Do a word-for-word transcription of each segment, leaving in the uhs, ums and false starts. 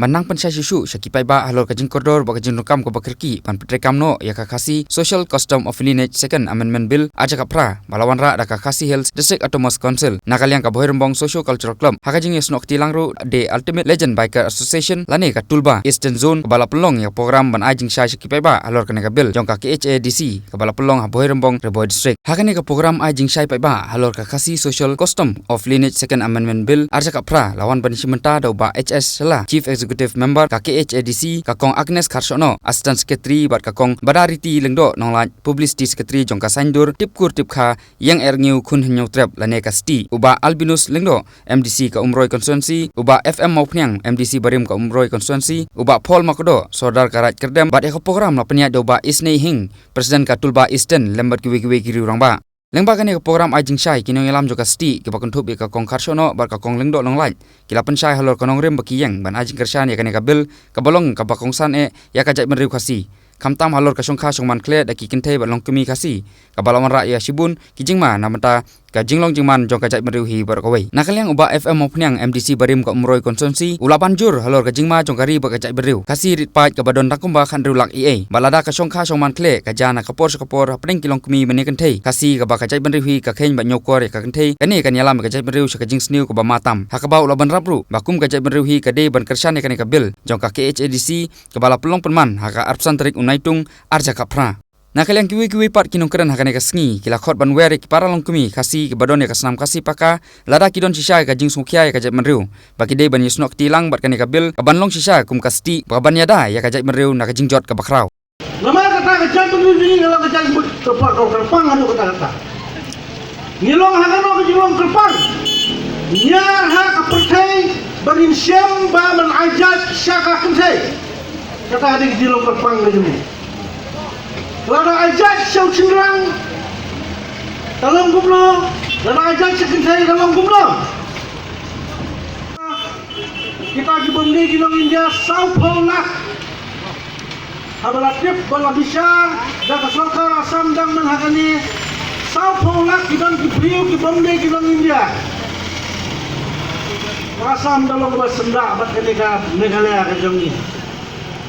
ban nang pynshai shuh shuh sha ki paidbah halor ka jingkordor bad ka jingdonkam kaba kyrkieh ban pyntreikam noh ïa ka Khasi Social Custom of Lineage Second Amendment Bill ar hajar khatphra ba la wanrah da ka Khasi Hills District Autonomous Council na ka liang ka Bhoirymbong Socio Cultural Club ha ka jingïasnoh kti lang ruh The Ultimate Legend Biker Association lane ka Tulba Eastern Zone kaba la pynlong ïa ka program ban ai jingshai sha ki paidbah halor kane ka bill jong ka K H A D C kaba la pynlong ha Bhoirymbong Ri Bhoi District. Ha kane ka program ai jingshai paidbah halor ka Khasi Social Custom of Lineage Second Amendment Bill ar hajar khatphra la wan ban shim bynta da u Bah H S Shylla, Chief Executive Member ka K H A D C, ka Kong Agnes Kharsohnoh, Assistant Secretary bad ka Kong Badariti Lyngdoh Nonglait, Publicity Secretary jong ka Saiñdur Tipkur Tipkha Ïeng Erñiew Khun Hynñiewtrep lane ka STIEH, u Bah Albinus Lyngdoh, M D C ka Umroi Constituency, u Bah F M Mawphniang, M D C barim ka Umroi Constituency, u Bah Paul Makdoh, Sordar ka Raid Kyrdem, bad ïa ka program la pynïaid da u Bah Isnei Hing, President ka Tulba Eastern, lem bad kiwei kiwei ki riew rangbah. Lyngba kane ka program ai jingshai, ki nongïalam jong ka STIEH kiba kynthup ïa ka Kong Kharsohnoh bad ka Kong Lyngdoh Nonglait ki la pynshai halor ka nongrim ba ki ïeng ban ai jingkyrshan ïa kane ka bill kaba long kaba kongsan eh ïa ka jaitbynriew Khasi, khamtam halor ka shongkha shongman khleh da ki kynthei bad longkmie Khasi, kaba la wanrah ïa shibun ki jingma na bynta ka jinglong jingman jong ka jaitbynriew hi baroh kawei. Na ka liang u Bah F M Mawphniang, M D C barim ka Umroi Constituency, u la ban jur halor ka jingma jong ka ri bad ka jaitbynriew Khasi rit paid kaba don tang kumba khathynriew lak ïa ei. Bad lada ka shongkha shongman khleh ka jia na ka por sha ka por hapdeng ki longkmie bad ki kynthei Khasi, kaba ka jaitbynriew hi ka kheiñ bad ñiewkor ïa ka kynthei, kane kan ïalam ïa ka jaitbynriew sha ka jingsniew kaba ma tam. Ha kaba u la bynrap ruh ba kum ka jaitbynriew hi ka dei ban kyrshan ïa kane ka bill jong ka K H A D C kaba la pynlong pynman ha ka arphew san tarik u Naitung ar hajar khatphra. Na ka liang kiwei kiwei pat ki nongkren ha kane ka sngi ki la khot ban wer ïa ki para longkmie Khasi kiba don ïa ka snam Khasi paka, lada ki don shisha ïa ka jingsngewkhia ïa ka jaitbynriew, ba ki dei ban ïasnoh kti lang bad kane ka bill kaban long shisha kum ka STIEH ba kaban ïada ïa ka jaitbynriew na ka jingjot kaba khraw. Namar kata ka jaitbynriew jong ngi ka long ka jaitbynriew kyrpang, kyrpang haduh katta katta. Ngi long ha kano ka jinglong kyrpang? Ngi ïar ha ka pyrthei ba ngin shem ba ban ai jait sha ka kynthei. Kata ka dei ka jinglong kyrpang ka jong ngi. Lada ai jait sha u shynrang ka long kumno, lada ai jait sha kynthei ka long kumno. Kita ki bym dei ki nong India sawphew lak. Haba la tip ba la bishar da ka sorkar Assam dang man ha kane, sawphew lak ki don ki briew ki bym dei ki nong India. Ka Assam da long kaba syndah bad kane ka Meghalaya ka jong ngi.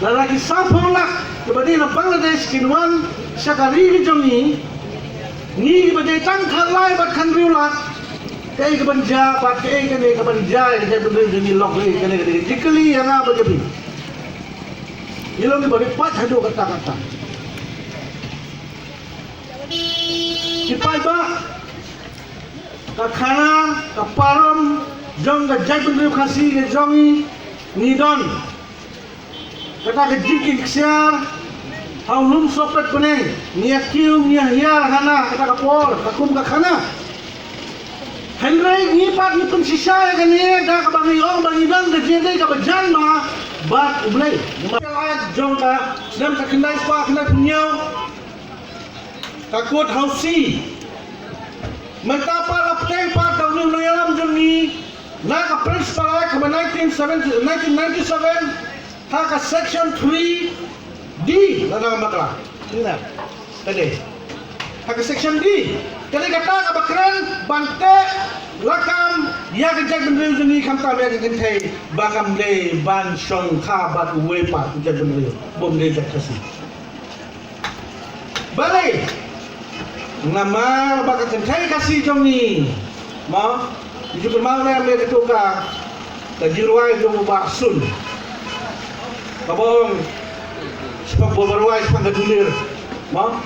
Lada ki sawphew lak kiba dei na Bangladesh kin wan sha ka ri ka jong ngi, ngi kiba dei tang khatlai bad khathynriew lak, kaei kaban jia bad kaei kane kaban jia ïa ka jaitbynriew jong ngi, lok kaei kane ka dei ka jingkylli ïa nga bad ïa phi. Ngi long kiba rit paid haduh katta katta. Ki paidbah, ka khana ka parom jong ka jaitbynriew Khasi ka jong ngi, ngi don kata ka jingkit ksiar ha u lum sohpet bneng, ngi ïa kiew ngi ïa hiar hana kata ka por, ka kum ka khana. Hynrei ngi pat ngi pynshisha ïa kane da kaba ngi ong ba ngi don ka jingïadei kaba jan ma bad U Blei. Namar ka jong ka snem ka khyndai spah khyndai phew hynñiew, ka court ha u C. Mynta pat la pteng pat da une u nongïalam jong ngi na ka Principal Act kaba nineteen seventy, nineteen ninety-seven, ha ka section three D, lada ngam bakla. Ka dei ha ka section D. Ka dei kata kaba kren ban teh lakam ïa ka jaitbynriew jong ngi, khamtam ïa ka kynthei, ba kam dei ban shongkha bad uwei pat u jaitbynriew, bym dei jait Khasi. Balei? Namar ba ka kynthei Khasi jong ngi, mo, ngi ju kynmaw ne em ïa katu ka, ka jingrwai jong u Bah Sun, kaba ong, shaphang ba rwai shaphang ka dulir, mo.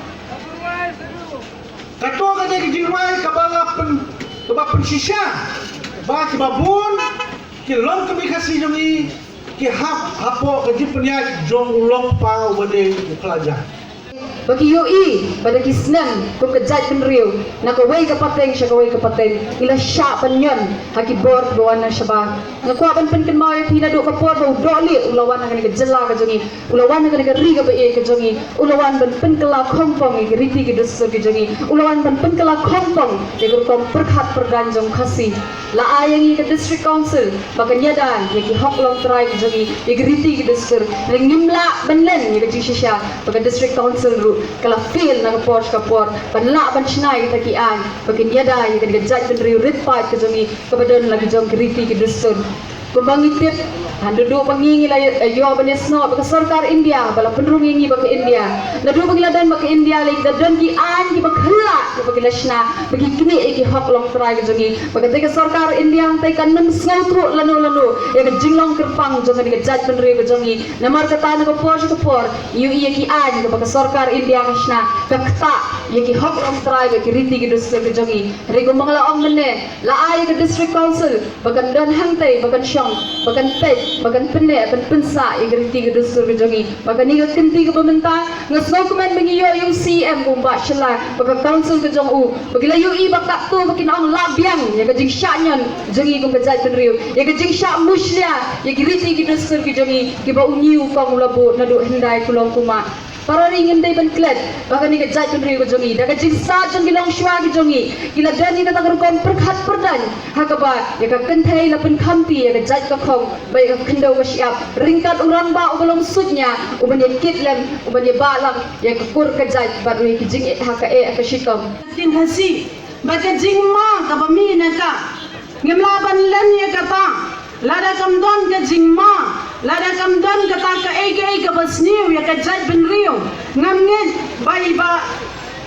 Kato ka dei ka jingrwai kaba la pyn, kaba pynshisha ba kiba bun ki longkmie Khasi jong ngi ki hap hapoh ka jingpynïaid jong u longkpa uba dei u Khlaja. Ba ki ïohi ba da ki snem kum ka jaitbynriew, na kawei ka pateng sha kawei ka pateng, ngi la shah ban ñion ha ki bor kiba wan na shabar. Nga kwah ban pynkynmaw ïa phi naduh ka por ba u Dohlieh u la wan ha kane ka jylla ka jong ngi, u la wan ha kane ka ri kaba ïeit ka jong ngi, u la wan ban pynkylla khongpong ïa ki riti ki dustur ki jong ngi, u la wan ban pynkylla khongpong ïa ka rukom pyrkhat pyrdaiñ jong Khasi. La ai ïa ngi ka District Council ba kan ïada ïa ki hok longtrai ki jong ngi, ïa ki riti ki dustur. Hynrei ngim lah ban len ïa ka jingshisha ba ka District Council ruh ka la fail na ka por sha ka por ban lah ban shna ïa kita ki aiñ ba kin ïada ïa kane ka jaitbynriew rit paid ka jong ngi kaba don la ki jong ki riti ki dustur. Kumba ngi tip, Hynrei naduh ba ngi ngi la ïoh ban ïasnoh bad ka sorkar India ba la pynrung ïa ngi bad ka India, naduh ba ngi la don bad ka India la don ki aiñ kiba khlaiñ kiba ngi la shna ba ki knieh ïa ki hok longtrai ka jong ngi. Bad kata ka sorkar India hangta kan nym sngewthuh lano lano ïa ka jinglong kyrpang jong kane ka jaitbynriew ka jong ngi. Namar kata na ka por sha ka por ïohi ïa ki aiñ kaba ka sorkar India ka shna ka ktah ïa ki hok longtrai bad ki riti ki dustur ka jong ngi. Hynrei kumba nga la ong mynne, la ai ïa ka District Council ba kan don hangta ba kan shong, ba kan peit, ba kan pynneh, ban pynsah ïa ka riti ka dustur ka jong ngi. Bad kane ka kynti kaba mynta nga sngewkmen ba ngi ïoh ïa u C M kum ba shylla bad ka council ka jong u ba ki la ïohi ba katto ba kin ong la biang ïa ka jingshah ñion jong ngi kum ka jaitbynriew, ïa ka jingshah mushlia ïa ki riti ki dustur ki jong ngi kiba une u kong u la buh naduh hyndai kulong kumba. Paralok, ngin dei ban klet ba kane ka jaitbynriew ka jong ngi da ka jingstad jong ki longshuwa ki jong ngi ki la don ïa kata ka rukom pyrkhat pyrdaiñ ha kaba ïa ka kynthei la pynkhamti ïa ka jait ka khong bad ïa ka khyndew ka shyiap ryngkat u rangbah uba long suidñia uban ïa kit lem, uban ïa bah lang ïa ka kur ka jait bad ruh ïa ki jingeh ha ka eh ha ka shitom. Ka ktien Khasi bad ka jingma kaba mih na ka, ngim lah ban len ïa kata. Lada kam don ka jingma, lada kam don kata kaei kaei kaba sniew ïa ka jaitbynriew, ngam ngeit ba i Bah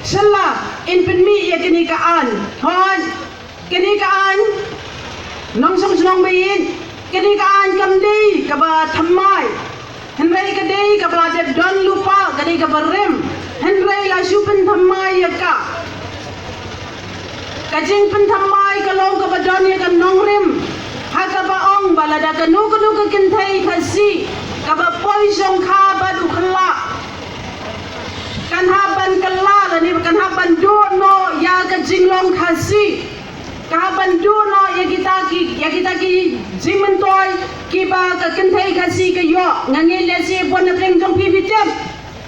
Shylla in pynmih ïa kane ka aiñ. Hooid, kane ka aiñ, nongshong shnong ba ïeit, kane ka aiñ kam dei kaba thymmai. Hynrei ka dei kaba la dep don lypa, ka dei kaba rim. Hynrei la shu pynthymmai ïa ka. Ka jingpynthymmai ka long kaba don ïa ka nongrim ha kaba ong ba lada kano kano ka kynthei Khasi kaba poi shongkha bad u khyllah, kan hap ban kylla lane kan hap ban duh noh ïa ka jinglong Khasi. Ka hap ban duh noh ïa kita ki, ïa kita ki jingmyntoi kiba ka kynthei Khasi ka ïoh. Nga ngeit lehse bun na pdeng jong phi phi tip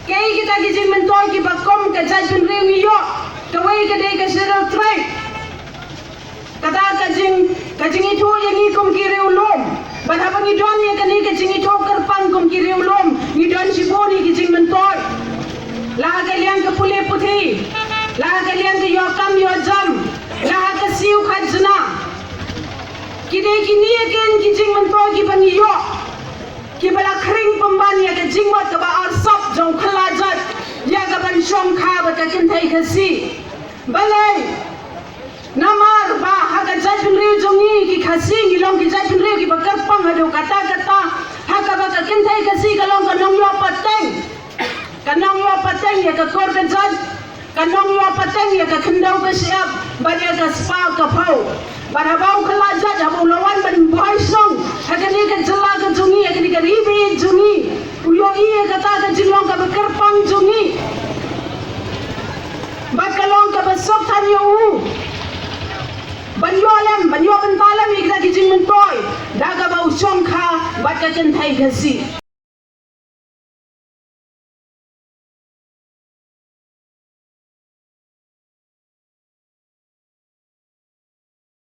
kaei kita ki jingmyntoi kiba kum ka jaitbynriew ngi ïoh. Kawei ka dei ka Scheduled Tribe. Kata ka jing, ka jingithuh ïa ngi kum ki riewlum. Bad haba ngi don ïa kane ka jingithuh kyrpang kum ki riewlum, ngi don shibun ïa ki jingmyntoi. La ha ka liang ka pule puthi, la ha ka liang ka ïoh kam ïoh jam, la ha ka siew khajna. Ki dei kine kin ki jingmyntoi kiba ngi ïoh, kiba la khring pynban ïa ka jingmut kaba arsap jong u khyllah jait ïa ka ban shongkha bad ka kynthei Khasi. Balei? Namar ba ha ka jaitbynriew jong ngi ki Khasi ngi long ki jaitbynriew kiba kyrpang haduh katta katta. Ha kaba ka kynthei Khasi ka long ka nongïoh pateng. Ka nongïoh pateng ïa ka kur ka jait, ka nongïoh pateng ïa ka khyndew ka shyiap bad ïa ka spah ka phew. Bad haba u khyllah jait haba u la wan ban buhai shnong ha kane ka jylla ka jong ngi, ha kane ka ri baieit jong ngi, u ïohi ïa kata ka jinglong kaba kyrpang jong ngi. Bad ka long kaba suk than ïa u ban ïoh lem, ban ïoh bynta lem ïa kita ki jingmyntoi da kaba u shongkha bad ka kynthei Khasi.